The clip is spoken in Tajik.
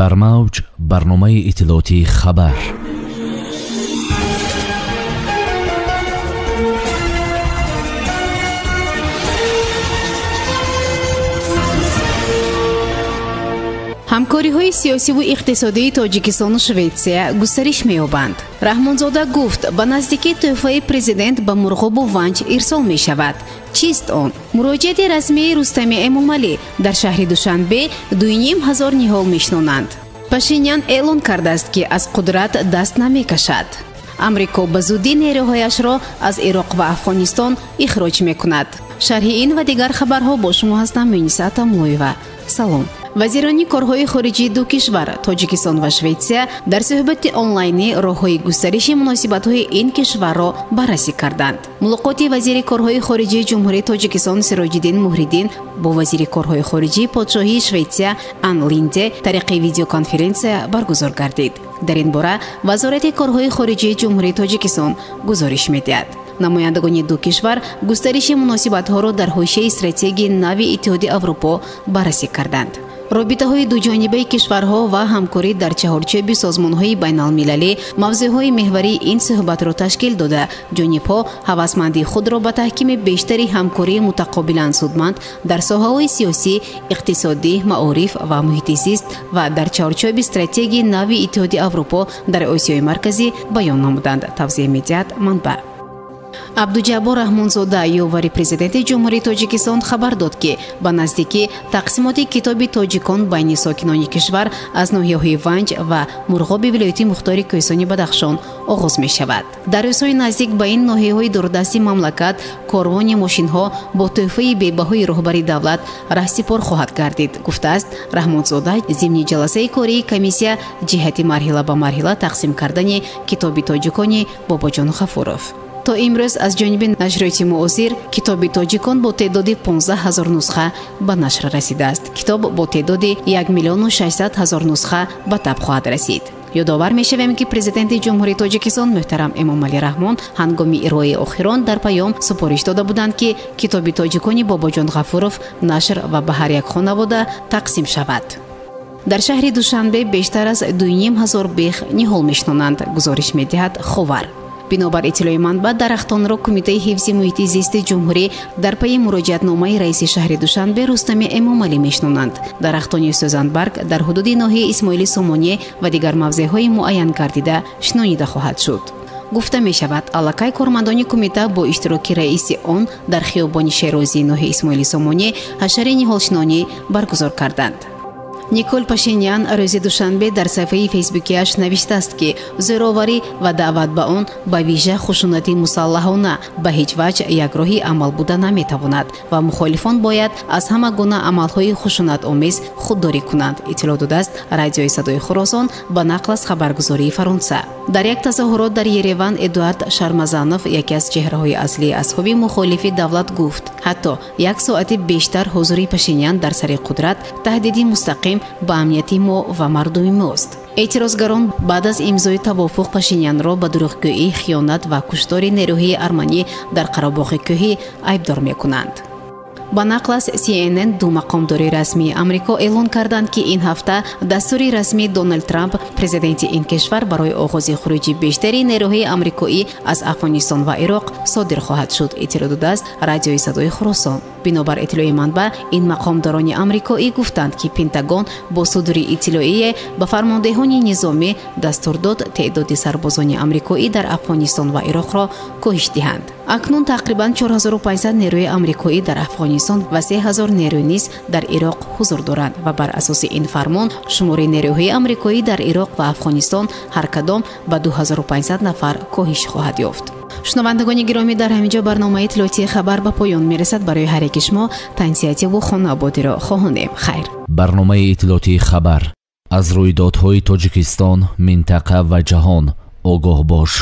Дар мавҷ барномаи иттилоотии хабар. Ҳамкориҳои сиёсиву иқтисодии Тоҷикистону Шветсия густариш меёбанд. Раҳмонзода гуфт, ба наздикӣ тӯҳфаи президент ба Мурғобу Ванҷ ирсол мешавад. Чист он? Муроҷиати расмии Рустами Эмомалӣ дар шаҳри Душанбе 2500 ниҳол мешинонанд. Пашинян эълон кардааст, ки аз қудрат даст намекашад. Амрико ба зудӣ нерӯҳояшро аз Ироқ ва Афғонистон ихроҷ мекунад. Шарҳи ин ва дигар хабарҳо бо шумо ҳастам Муниса Атамлоева. Салом. Вазирони корҳои хориҷии ду кишвар, Тоҷикистон ва Шветсия, дар суҳбати онлайнӣ роҳҳои густариши муносибатҳои ин кишварро баррасӣ карданд. Мулоқоти вазири корҳои хориҷии Ҷумҳурии Тоҷикистон Сироҷиддин Муҳриддин бо вазири корҳои хориҷии подшоҳии Шветсия Ан Линде тариқи видеоконференсия баргузор гардид. Дар ин бора Вазорати корҳои хориҷии Ҷумҳурии Тоҷикистон гузориш медиҳад. Намояндагони ду кишвар густариши муносибатҳоро дар ҳошияи стратегияи нави Иттиҳоди Аврупо баррасӣ карданд. Робитаҳои дуҷонибаи кишварҳо ва ҳамкорӣ дар чаҳорчӯби созмонҳои байналмилалӣ мавзӯъҳои меҳварии ин суҳбатро ташкил дода, ҷонибҳо ҳавасмандии худро ба таҳкими бештари ҳамкории мутақобилан судманд дар соҳаҳои сиёсӣ, иқтисодӣ, маориф ва муҳити зист ва дар чаҳорчӯби стратегияи нави Иттиҳоди Аврупо дар Осиёи Марказӣ баён намуданд, тавзеҳ медиҳад манбаъ. Абдуҷаббор Раҳмонзода, ёвари президенти Ҷумҳурии Тоҷикистон, хабар дод, ки ба наздикӣ тақсимоти китоби тоҷикон байни сокинони кишвар аз ноҳияҳои Ванҷ ва Мурғоби вилояти мухтори Кӯҳистони Бадахшон оғоз мешавад. Дар рӯзҳои наздик ба ин ноҳияҳои дурдасти мамлакат корвони мошинҳо бо тӯҳфаи бебаҳои роҳбари давлат раҳсипор хоҳад гардид, гуфтааст Раҳмонзода зимни ҷаласаи кории комиссия ҷиҳати марҳила ба марҳила тақсим кардани китоби тоҷикони Бобоҷон Ғафуров. То имрӯз аз ҷониби нашриёти муосир китоби тоҷикон бо теъдоди 15 000 нусха ба нашр расидааст. Китоб бо теъдоди 1 600 000 нусха ба таб хоҳад расид. Ёдовар мешавем, ки президенти Ҷумҳурии Тоҷикистон муҳтарам Эмомалӣ Раҳмон ҳангоми ироаи охирон дар паём супориш дода буданд, ки китоби тоҷикони Бобоҷон Ғафуров нашр ва ба ҳар як хонавода тақсим шавад. Дар шаҳри Душанбе бештар аз 2500 бех ниҳол мешинонанд, гузориш медиҳад Ховар. Бинобар иттилои манбаъ, дарахтонро Кумитаи ҳифзи муҳити зисти ҷумҳурӣ дар пайи муроҷиатномаи раиси шаҳри Душанбе Рустами Эмомалӣ мешинонанд. Дарахтони сӯзанбарг дар ҳудуди ноҳияи Исмоили Сомонӣ ва дигар мавзеъҳои муайян гардида шинонида хоҳад шуд. Гуфта мешавад, аллакай кормандони кумита бо иштироки раиси он дар хиёбони Шерозии ноҳияи Исмоили Сомонӣ ҳашари ниҳолшинонӣ баргузор карданд. Никол Пашинян рӯзи душанбе дар саҳифаи фейсбукиаш навиштааст, ки зӯроварӣ ва даъват ба он, ба вижа хушунати мусаллаҳона, ба ҳеҷ ваҷҳ як роҳи амал буда наметавонад ва мухолифон бояд аз ҳама гуна амалҳои хушунатомез худдорӣ кунанд, иттилоъ додааст радиои Садои Хуросон ба нақл аз хабаргузории Фаронса. Дар як тазоҳурот дар Ереван Эдуард Шармазанов, яке аз чеҳраҳои аслии асҳоби мухолифи давлат, гуфт, ҳатто як соати бештар ҳузури Пашинян дар сари қудрат таҳдиди мустақим ба амнияти мо ва мардуми мост. Эътирозгарон баъд аз имзои тавофуқ Пашинянро ба дурӯғгӯӣ, хиёнат ва куштори нерӯҳои арманӣ дар Қарабоғи кӯҳӣ айбдор мекунанд. Ба нақл аз CNN, ду мақомдори расмии Амрико эълон карданд, ки ин ҳафта дастури расмии Доналд Трамп, президенти ин кишвар, барои оғози хуруҷи бештари нерӯҳои амрикоӣ аз Афғонистон ва Ироқ содир хоҳад шуд, иттилоъ додааст радиои Садои Хуросон. Бинобар иттилои манбаъ, ин мақомдорони амрикоӣ гуфтанд, ки Пентагон бо судури иттилоие ба фармондеҳони низомӣ дастур дод теъдоди сарбозони амрикоӣ дар Афғонистон ва Ироқро коҳиш диҳанд. Акнун тақрибан 4500 нерӯи амрикоӣ дар Афғонистон ва 3000 нерӯ низ дар Ироқ ҳузур доранд ва бар асоси ин фармон шумори нерӯҳои амрикоӣ дар Ироқ ва Афғонистон ҳар кадом ба 2500 нафар коҳиш хоҳад ёфт. Шунавандагони гиромӣ, дар ҳамин ҷо барномаи иттилоотии хабар ба поён мерасад. Барои ҳар яки шумо тансиҳативу хонаободиро хоҳонем. Хайр. Барномаи иттилоотии хабар аз рӯйдодҳои Тоҷикистон, минтақа ва ҷаҳон огоҳ бош.